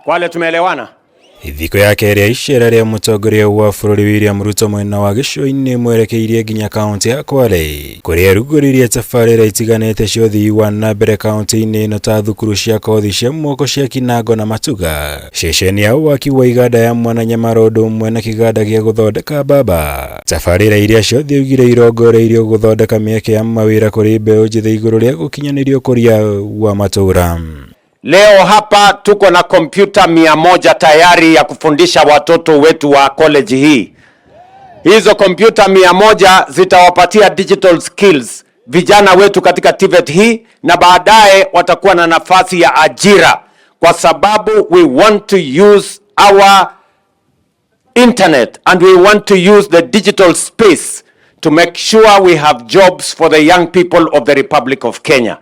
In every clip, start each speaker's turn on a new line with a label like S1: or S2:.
S1: Kwale tumeelewana?
S2: Thikũ ya kerĩ ya icera rĩa mũtongoria wa bũrũri William Ruto mwena wa gĩcũa-inĩ mwerekeirie nginya kaunti ya Kwale kũrĩa arugũririe tabarĩra itiganĩte cia ũthii wa na mbere kaunti-inĩ ĩno ta thukuru cia kothi cia moko cia Kinango na Matuga, ceceni ya waki wa iganda ya Mwananyamala ũndũ ũmwe na kĩganda gĩa gũthondeka mbamba. Tabarĩra iria ciothe augire irongoreirio gũthondeka mĩeke ya mawĩra kũrĩ mbeũ njĩthĩ igũrũ rĩa gũkinyanĩria ũkũria wa matũũra.
S1: Leo hapa tuko na kompyuta 100 tayari ya kufundisha watoto wetu wa college hii. Hizo kompyuta 100 zitawapatia digital skills vijana wetu katika TVET hii, na baadaye watakuwa na nafasi ya ajira, kwa sababu we want to use our internet and we want to use the digital space to make sure we have jobs for the young people of the Republic of Kenya.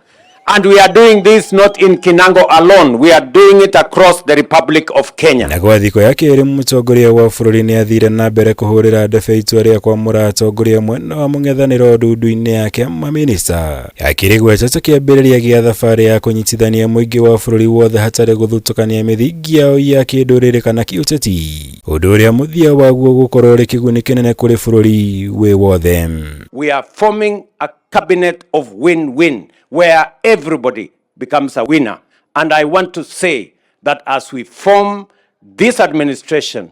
S1: And we are doing this not in Kinango alone, we are doing it across the Republic of Kenya.
S2: Na gwa thikũ ya kerĩ mũtongoria wa bũrũri nĩ athire na mbere kũhũrĩra ndebe itua rĩa kwamũra atongoria mwena wa mũng'ethanĩro ndundu-inĩ yake mamĩnĩsta akĩrĩgweta ta kĩambĩrĩria gĩa thabarĩ ya kũnyitithania mũingĩ wa bũrũri wothe hatarĩ gũthutũkania mĩthingi yao ya kĩndũrĩrĩ kana kĩũteti, ũndũ ũrĩa mũthia waguo gũkorwo ũrĩ kĩguni kĩnene kũrĩ bũrũri wĩ wothe.
S1: We are forming a cabinet of win-win where everybody becomes a winner. And I want to say that as we form this administration,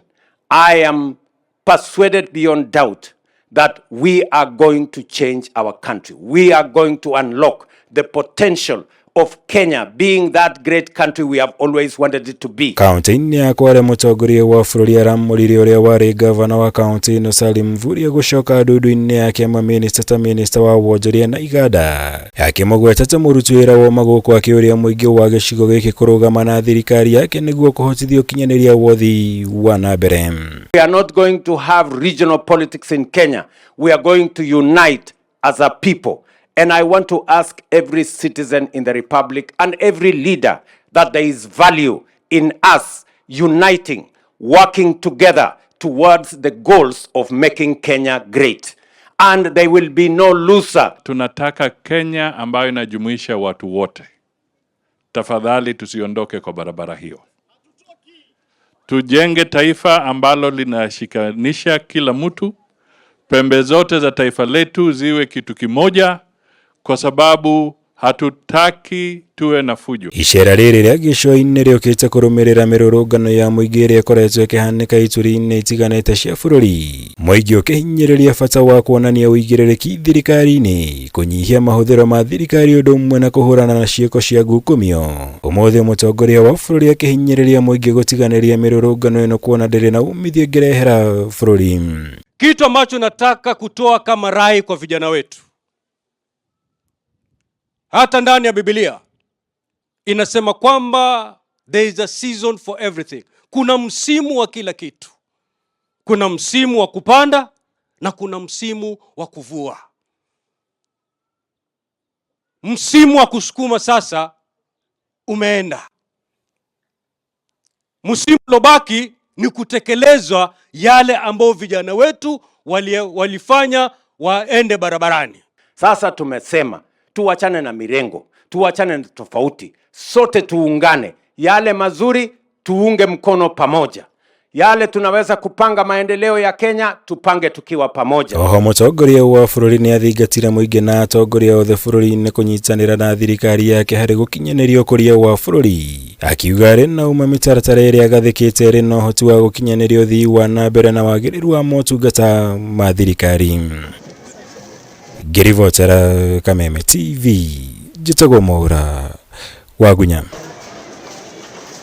S1: I am persuaded beyond doubt that we are going to change our country. We are going to unlock the potential of Kenya being that great country we have always wanted it to be.
S2: Kaunti-inĩ ya Kwale mũtongoria wa bũrũri aramũrire ũrĩa warĩ gavana wa kaunti ĩno Salim Mvurya gũcoka ndundu-inĩ yake mamĩnĩsta ta mĩnĩsta wa wonjoria na iganda, akĩmũgweta ta mũruti wĩra woma gũkũ akĩũria mũingĩ wa gĩcigo gĩkĩ kũrũgama na thirikari yake nĩguo kũhotithia ũkinyanĩria wa ũthii wa na mbere.
S1: We are not going to have regional politics in Kenya. We are going to unite as a people. And I want to ask every citizen in the Republic and every leader that there is value in us uniting, working together towards the goals of making Kenya great. And there will be no loser.
S3: Tunataka Kenya ambayo inajumuisha watu wote. Tafadhali tusiondoke kwa barabara hiyo. Tujenge taifa ambalo linashikanisha kila mtu, pembe zote za taifa letu ziwe kitu kimoja, kwa sababu hatutaki tuwe na fujo.
S2: Icera rĩrĩ rĩa gĩcũa-inĩ rĩũkĩte kũrũmĩrĩra mĩrũrũngano ya mũingĩ ĩrĩa ĩkoretwo ĩkĩhanĩka ituri-inĩ itiganĩte cia bũrũri, mũingĩ ũkĩhinyĩrĩria bata wa kuonania ũigĩrĩrĩki thirikari-inĩ, kũnyihia mahũthĩro ma thirikari ũndũ ũmwe na kũhũrana na ciĩko cia ngukumio. Ũmũthĩ mũtongoria wa bũrũri akĩhinyĩrĩria mũingĩ gũtiganĩria mĩrũrũngano ĩno kuona ndĩrĩ na umithio ĩngĩrehera bũrũri.
S4: Kitu ambacho nataka kutoa kama rai kwa vijana wetu, hata ndani ya Biblia inasema kwamba there is a season for everything. Kuna msimu wa kila kitu. Kuna msimu wa kupanda na kuna msimu wa kuvua. Msimu wa kusukuma sasa umeenda. Msimu uliobaki ni kutekelezwa yale ambayo vijana wetu walifanya waende barabarani.
S1: Sasa tumesema tuachane na mirengo, tuachane na tofauti, sote tuungane. Yale mazuri tuunge mkono pamoja, yale tunaweza kupanga maendeleo ya Kenya tupange tukiwa pamoja.
S2: Oho mũtongoria wa bũrũri nĩ athingatire mũingĩ na atongoria othe bũrũri-inĩ kũnyitanĩra na thirikari yake harĩ gũkinyanĩria ũkũria wa bũrũri, akiuga arĩ na uma mĩtaratara ĩrĩa agathĩkĩte ĩrĩ na ũhoti wa gũkinyanĩria ũthii wa na mbere na wagĩrĩru wa motungata ma thirikari. Ngĩribotera Kameme TV, njĩtagwo Mwaura Wagunya.